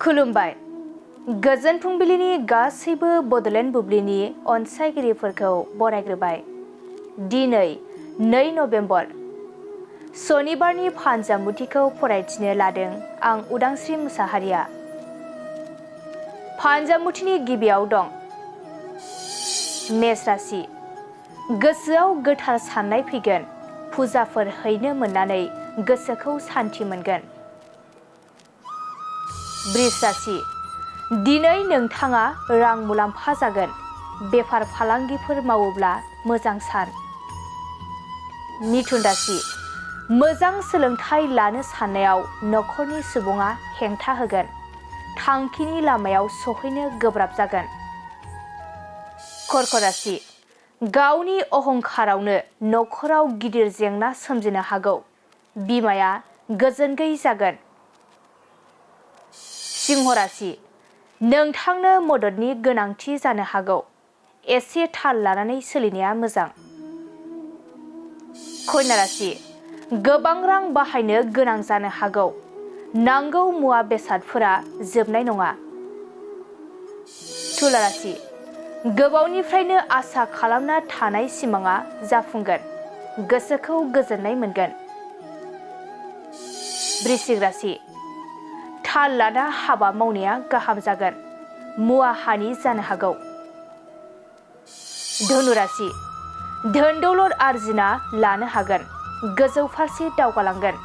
खुलुमबाय गोजोन फुंबिलिनि गासैबो बडलेण्ड बुब्लिनि अनसायगिरिफोरखौ बरायग्रोबाय। दिनै 2 नभेम्बर शनिबारनि फानजामुथिखौ फरायथिनो लादों आं उदांस्रि मुसाहारिया। फानजामुथिनि गिबियाव दं मेष राशि। गोसोआव गोथार साननाय फैगोन, फुजाफोर हैनो मोननानै गोसोखौ सान्थि मोनगोन। वृष राशि। दिनै नोंथाङा रां मुलाम्फा जागोन, बेफार फालांगिफोर मावोब्ला मोजां सान। मिथुन राशि। मोजां सोलोंथाइ लानो साननायाव नखरनि सुबुङा हेंथा होगोन, थांखिनि लामायाव सौहैनो गोब्राब जागोन। कर्क राशि। गावनि अहंखारावनो नखराव गिदिर जेंना सोमजिनो हागौ, बिमाया गोजोन गैयै जागोन। सिंह राशि। नोंथांनो मददनि गोनांथि जानो हागौ, एसे थाल लानानै सोलिनाया मोजां। कन्या राशि। गोबां रां बाहायनो गोनां जानो हागौ, नांगौ मुवा बेसादफोरा जोबनाय नङा। तुला राशि। गोबावनिफ्रायनो आसा खालामना थानाय सिमाङा जाफुंगोन, गोसोखौ गोजोननाय मोनगोन। वृश्चिक राशि। थाल लाना हाबा मावनाया गाहाम जागोन, मुवा हानि जानो हागौ। धनु राशि। धोन दौलत आरजिना लानो हागोन, गोजौ फारसे दावगालांगोन।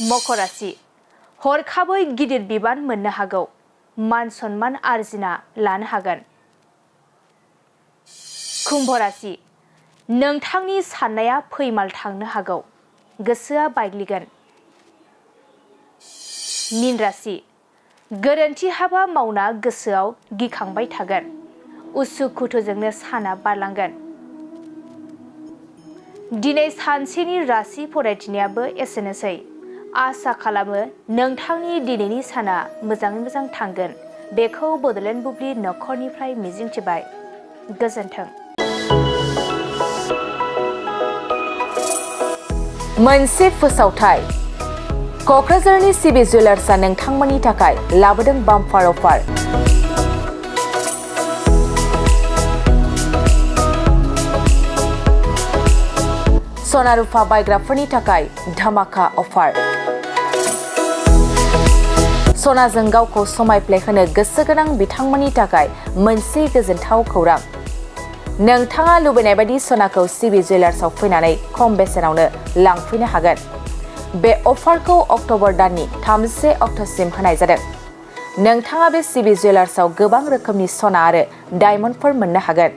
मकर राशि। हरखाबै गिदिर बिबान मोननो हागौ, मान सन्मान आरजिना लानो हागोन। कुम्भ राशि। नोंथांनि साननाया फैमाल थांनो हागौ, गोसोआ बायग्लिगोन। मीन राशि। गोरोन्थि हाबा मावना गोसोआव गिखांबाय थागोन, उसुखुथुजोंनो साना बारलांगोन। दिनै सानसेनि राशि फरायथिनायाबो एसेनोसै। आसा खालामो नोंथांनि दिनैनि साना मोजाङै मोजां थांगोन, बेखौ बडलेण्ड बुब्लि नखरनिफ्राय मिजिंथिबाय। गोजोन्थों। मोनसे फोसावथाय। क'क्राझारनि सिबि जुवेलार्सआ नोंथांमोननि थाखाय लाबोदों बाम्पार अफार। सना रुफा बायग्राफोरनि थाखाय धामाका अफार। सनाजों गावखौ समायफ्लेहोनो गोसो गोनां बिथांमोननि थाखाय मोनसे गोजोनथाव खौरां। नोंथाङा लुबैनाय बायदि सनाखौ सिबि जुवेलार्सआव फैनानै खम बेसेनावनो लांफैनो हागोन। बे अफारखौ अक्ट'बर दाननि 30 अक्ट'सिम होनाय जादों। नोंथाङा बे सिबि जुवेलार्सआव गोबां रोखोमनि सना आरो डायमन्डफोर मोननो हागोन,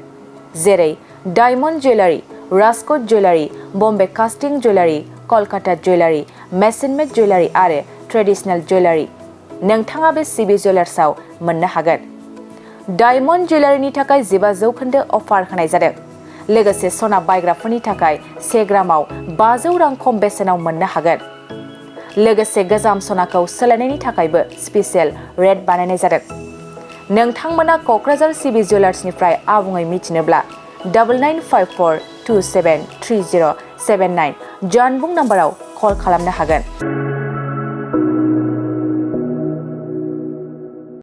जेरै diamond jewellery, Rajkot jewellery, Bombay कास्टिं जुवेलारि, कलकाता जुवेलारि, मेसिन मेड जुवेलारि आरो ट्रेडिशनेल जुवेलारि नोंथाङा बे सिबि जुवेलार्सआव मोननो हागोन। डायमन्ड जुवेलारिनि थाखाय 15% अफार होनाय जादों। लोगोसे सना बायग्राफोरनि थाखाय 1 ग्रामाव 500 रां खम बेसेनाव मोननो हागोन। लोगोसे गोजाम सनाखौ सोलायनायनि थाखायबो स्पेशेल रेट बानायनाय जादों। नोंथांमोना क'क्राझार सिबि जुवेलार्सनिफ्राय आबुङै मिथिनोब्ला 9954273079 जानबुं नाम्बाराव कल खालामनो हागोन।